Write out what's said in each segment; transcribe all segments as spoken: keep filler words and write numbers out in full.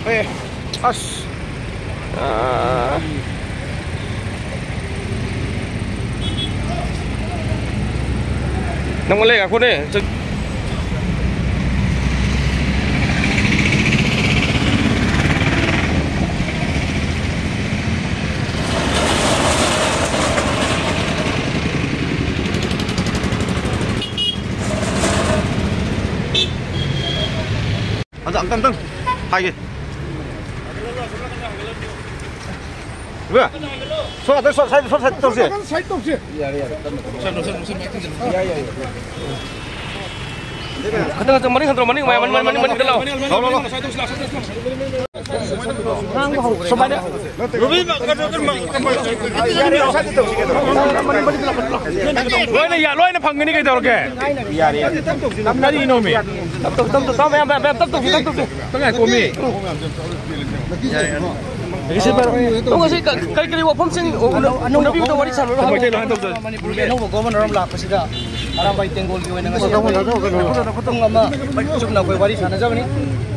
ꯑꯦ, ꯑꯁ꯫ ꯑꯥ꯫ ꯅꯪꯉꯣꯟ ꯂꯩ ꯉꯥꯏꯈꯣꯅꯦ꯫ ꯑꯝꯇ, ꯑꯝꯇ, ꯑꯝꯇꯪ ꯍꯥꯏꯒꯦ꯫ ꯏꯕꯦ, ꯁꯣꯝ ꯉꯥꯛꯇꯪ, ꯁꯣꯝ side, ꯁꯣꯝ side ꯇꯧꯁꯦ꯫ ꯁꯥꯏꯠ ꯇꯧꯁꯦ꯫ ꯌꯥꯔꯦ, ꯌꯥꯔꯦ, ꯇꯞꯅ, ꯇꯞꯅ꯫ ꯌꯥꯏ, ꯌꯥꯏ, ꯌꯥꯏ꯫ ꯈꯤꯇꯪ, ꯈꯤꯇꯪ ꯃꯅꯤꯡ ꯍꯟꯗ꯭ꯔꯣ, ꯃꯅꯤꯡ, ꯃꯌꯥꯝ, ꯃꯅꯤꯡ, ꯃꯅꯤꯡ, ꯃꯅꯤꯡ ꯈꯤꯇꯪ ꯂꯥꯛꯑꯣ꯫ ꯂꯥꯛꯑꯣ, ꯂꯥꯛꯑꯣ, ꯂꯥꯛꯑꯣ꯫ ꯁꯨꯃꯥꯏꯅ꯫ ꯔꯨꯕꯤ, ꯀꯩꯅꯣ, ꯀꯩꯅꯣ, ꯂꯣꯏꯅ ꯌꯥ-, ꯂꯣꯏꯅ ꯐꯪꯒꯅꯤ, ꯀꯩꯗꯧꯔꯒꯦ? ꯌꯥꯔꯦ, ꯌꯥꯔꯦ꯫ ꯀꯔꯤꯅꯣꯃꯤ? ꯇꯞ ꯇꯧ, ꯇꯞ ꯇꯧ, ꯇꯞ ꯇꯧ, ꯃꯌꯥꯝ, ꯃꯌꯥꯝ, ꯃꯌꯥꯝ, ꯇꯞ ꯇꯧꯁꯤ, ꯇꯞ ꯇꯧꯁꯤ꯫ ꯉꯥꯏꯈꯣꯃꯤ꯫ ꯇꯧ, ꯉꯁꯤ ꯀ-, ꯀꯔꯤ ꯀꯔꯤ ꯋꯥꯐꯝꯁꯤꯡ ꯎ-, ꯎꯅ-, ꯎꯅꯕꯤꯕꯗ ꯋꯥꯔꯤ ꯁꯥꯟꯅꯔꯣ ꯍꯥꯏꯕ? ꯃꯩꯇꯩꯂꯣꯟ ꯍꯥꯏꯅ ꯇꯧꯖꯔꯤ꯫ ꯃꯅꯤꯄꯨꯔꯒꯤ ꯑꯅꯧꯕ ꯒꯣꯕꯔꯅꯔ ꯑꯃ ꯂꯥꯛꯄꯁꯤꯗ ꯑꯔꯥꯝꯕꯥꯏ ꯇꯦꯡꯒꯣꯜꯒꯤ ꯑꯣꯏꯅ ꯉꯁꯤ ꯄꯨꯡ ꯑꯃ ꯆꯨꯞꯅ ꯑꯩꯈꯣꯏ ꯋꯥꯔꯤ ꯁꯥꯟꯅꯖꯕꯅꯤ꯫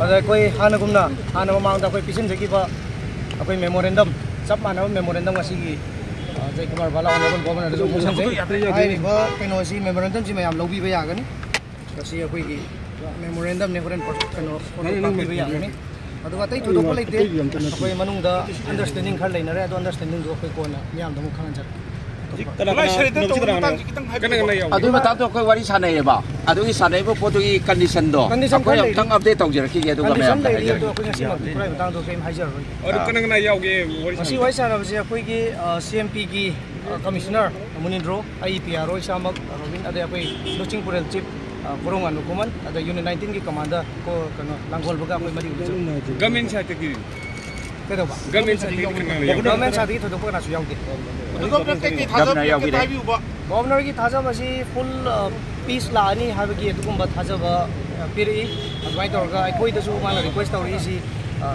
ꯑꯗ ꯑꯩꯈꯣꯏ ꯍꯥꯟꯅꯒꯨꯝꯅ, ꯍꯥꯟꯅ ꯃꯃꯥꯡꯗ ꯑꯩꯈꯣꯏ ꯄꯤꯁꯤꯟꯖꯈꯤꯕ ꯑꯩꯈꯣꯏ ꯃꯦꯃꯣꯔꯦꯟꯗꯝ, ꯆꯞ ꯃꯥꯟꯅꯕ ꯃꯦꯃꯣꯔꯦꯟꯗꯝ ꯉꯁꯤꯒꯤ, ꯑ, ꯖꯌꯀꯨꯃꯥꯔ ꯕꯂꯥ ꯑꯣꯅꯔꯦꯕꯜ ꯒꯣꯕꯔꯅꯔꯗꯁꯨ ꯄꯤꯁꯤꯟꯖꯩ꯫ ꯍꯥꯏꯔꯤꯕ ꯀꯩꯅꯣꯁꯤ, ꯃꯦꯃꯣꯔꯦꯟꯗꯝꯁꯤ ꯃꯌꯥꯝ ꯂꯧꯕꯤꯕ ꯌꯥꯒꯅꯤ꯫ ꯃꯁꯤ ꯑꯩꯈꯣꯏꯒꯤ ꯃꯦꯃꯣꯔꯦꯟꯗꯝꯅꯤ, ꯍꯣꯔꯦꯟ ꯄ-, ꯀꯩꯅꯣ, ꯐꯣꯇꯣ ꯀꯥꯞꯄꯤꯕ ꯌꯥꯒꯅꯤ꯫ ꯑꯗꯨꯒ ꯑꯇꯩ ꯊꯣꯏꯗꯣꯛꯄ ꯂꯩꯇꯦ꯫ ꯑꯩꯈꯣꯏ ꯃꯅꯨꯡꯗ ꯑꯟꯗꯔꯁ꯭ꯇꯦꯟꯗꯤꯡ ꯈꯔ ꯂꯩꯅꯔꯦ, ꯑꯗꯣ ꯑꯟꯗꯔꯁ꯭ꯇꯦꯟꯗꯤꯡꯗꯨ ꯑꯩꯈꯣꯏ ꯀꯣꯟꯅ ꯃꯤꯌꯥꯝꯗ ꯑꯃꯨꯛ ꯈꯪꯍꯟꯖꯔꯛꯀꯦ꯫ ꯀꯅꯥ, ꯀꯅꯥ, ꯀꯅꯥ, ꯀꯅꯥ ꯌꯥꯎꯒꯦ? ꯑꯗꯨꯒꯤ ꯃꯇꯥꯡꯗꯣ ꯑꯩꯈꯣꯏ ꯋꯥꯔꯤ ꯁꯥꯟꯅꯩꯌꯦꯕ꯫ ꯑꯗꯨꯒꯤ ꯁꯥꯟꯅꯔꯤꯕ ꯄꯣꯠꯇꯨꯒꯤ ꯀꯟꯗꯤꯁꯟꯗꯣ ꯀꯟꯗꯤꯁꯟ ꯑꯩꯈꯣꯏ ꯈꯔ ꯂꯩꯔꯤ꯫ ꯑꯃꯨꯛꯇꯪ ꯑꯞꯗꯦꯠ ꯇꯧꯖꯔꯛꯈꯤꯒꯦ, ꯑꯗꯨꯒ ꯀꯟꯗꯤꯁꯟ ꯃꯌꯥꯝꯗ ꯂꯩꯔꯤ, ꯍꯥꯏꯖꯔꯛꯀꯦ꯫ ꯑꯗꯣ ꯑꯩꯈꯣꯏ ꯉꯁꯤꯃꯛ ꯄꯨꯔꯥ ꯃꯇꯥꯡꯗꯣ ꯀꯔꯤꯝ ꯍꯥꯏꯖꯔꯔꯣꯏ꯫ ꯑꯗꯨ ꯀꯅꯥ ꯀꯅꯥ ꯌꯥꯎꯒꯦ ꯋꯥꯔꯤ ꯃꯁꯤ ꯁꯥꯟꯅꯕ? ꯋꯥꯔꯤ ꯁꯥꯟꯅꯕꯁꯦ ꯑꯩꯈꯣꯏꯒꯤ, ꯑ, ꯁꯤ ꯑꯦꯝ ꯄꯤꯒꯤ, ꯑ, ꯀꯃꯤꯁꯅꯔ ꯃꯨꯅꯤꯟꯗ꯭ꯔꯣ, ꯑꯩ ꯄꯤ ꯑꯥꯔ ꯑꯣ ꯏꯁꯥꯃꯛ, ꯑ, ꯔꯣꯕꯤꯟ, ꯑꯗꯩ ꯑꯩꯈꯣꯏ ꯂꯨꯆꯤꯡ ꯄꯨꯔꯦꯜ ꯆꯤꯐ, ꯑ, ꯀꯣꯔꯣꯡꯉꯥꯟꯕ ꯈꯨꯃꯟ, ꯑꯗ ꯌꯨꯅꯤꯠ ꯅꯥꯏꯟꯇꯤꯟꯒꯤ ꯀꯃꯥꯟꯗꯔ ꯀꯣ-, ꯀꯩꯅꯣ, ꯂꯥꯡꯒꯣꯜꯕꯒ ꯑꯩꯈꯣꯏ ꯃꯔꯤ ꯑꯣꯏꯖꯩ꯫ ꯒꯃꯦꯟ ꯁꯥꯏꯠꯇꯒꯤ? ꯀꯩꯗꯧꯕ? ꯒꯃꯦꯟ ꯁꯥꯏꯠꯇꯒꯤ ꯀꯅꯥ ꯀꯅꯥ ꯌꯥꯎꯒꯦ? ꯒꯃꯦꯟ ꯁꯥꯏꯠꯇꯒꯤ ꯊꯣꯏꯗꯣꯛꯄ ꯀꯅꯥꯁꯨ ꯌꯥꯎꯗꯦ꯫ ꯒꯃꯦꯟꯅ ꯌꯥꯎꯕꯤꯔꯦ꯫ ꯒꯣꯕꯔꯅꯔꯒꯤ ꯊꯥꯖꯕ ꯑꯁꯤ ꯐꯨꯜ, ꯑ, ꯄꯤꯁ ꯂꯥꯛꯑꯅꯤ ꯍꯥꯏꯕꯒꯤ ꯑꯗꯨꯒꯨꯝꯕ ꯊꯥꯖꯕ, ꯑ, ꯄꯤꯔꯛꯏ꯫ ꯑꯗꯨꯃꯥꯏꯅ ꯇꯧꯔꯒ ꯑꯩꯈꯣꯏꯗꯁꯨ ꯃꯥꯅ ꯔꯤꯀ꯭ꯋꯦꯁ ꯇꯧꯔꯛꯏꯁꯤ, ꯑ,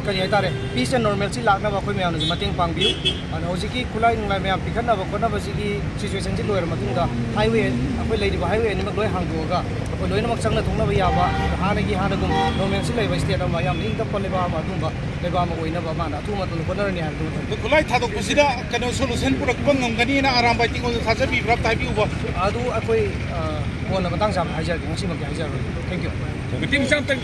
ꯀꯔꯤ ꯍꯥꯏꯇꯥꯔꯦ, peace and normalcy ꯂꯥꯛꯅꯕ ꯑꯩꯈꯣꯏ ꯃꯌꯥꯝꯅꯁꯨ ꯃꯇꯦꯡ ꯄꯥꯡꯕꯤꯌꯨ꯫ ꯑꯗꯨꯅ ꯍꯧꯖꯤꯛꯀꯤ ꯈꯨꯠꯂꯥꯏ ꯅꯨꯡꯂꯥꯏ ꯃꯌꯥꯝ ꯄꯤꯈꯠꯅꯕ ꯈꯣꯠꯅꯕꯁꯤꯒꯤ situationꯁꯤ ꯂꯣꯏꯔ ꯃꯇꯨꯡꯗ highway, ꯑꯩꯈꯣꯏ ꯂꯩꯔꯤꯕ highway ꯑꯅꯤꯃꯛ ꯂꯣꯏ ꯍꯥꯡꯗꯣꯛꯑꯒ ꯑꯩꯈꯣꯏ ꯂꯣꯏꯅꯃꯛ ꯆꯪꯅ ꯊꯣꯛꯅꯕ ꯌꯥꯕ, ꯍꯥꯟꯅꯒꯤ ꯍꯥꯟꯅꯒꯨꯝ normalcy ꯂꯩꯕ state ꯑꯃ, ꯌꯥꯝꯅ ꯏꯪ ꯇꯞꯄ ꯂꯩꯕꯥꯛ ꯑꯃ, ꯑꯗꯨꯝꯕ ꯂꯩꯕꯥꯛ ꯑꯃ ꯑꯣꯏꯅꯕ ꯃꯥꯅ ꯑꯊꯨꯕ ꯃꯇꯝꯗ ꯍꯣꯠꯅꯔꯅꯤ ꯍꯥꯏꯕꯗꯨ ꯃꯊꯪ꯫ ꯑꯗꯣ ꯈꯨꯠꯂꯥꯏ ꯊꯥꯗꯣꯛꯄꯁꯤꯗ ꯀꯩꯅꯣ solution ꯄꯨꯔꯛꯄ ꯉꯝꯒꯅꯤꯅ ꯑꯔꯥꯝꯕꯥꯏ ꯇꯤꯡꯒꯣꯜꯗ ꯊꯥꯖꯕꯤꯕ꯭ꯔꯥ ꯑꯝꯇ ꯍꯥꯏꯕꯤꯌꯨꯕ꯫ ꯑꯗꯨ ꯑꯩꯈꯣꯏ, ꯑ, ꯀꯣꯟꯅ ꯃꯇꯥꯡ ꯆꯥꯕꯗ ꯍꯥꯏꯖꯔꯒꯦ, ꯉꯁꯤꯃꯛꯇꯤ ꯍꯥꯏꯖꯔꯔꯣꯏ꯫ Thank you꯫ ꯃꯇꯦꯡ ꯃꯆꯥ ꯑꯝꯇꯪ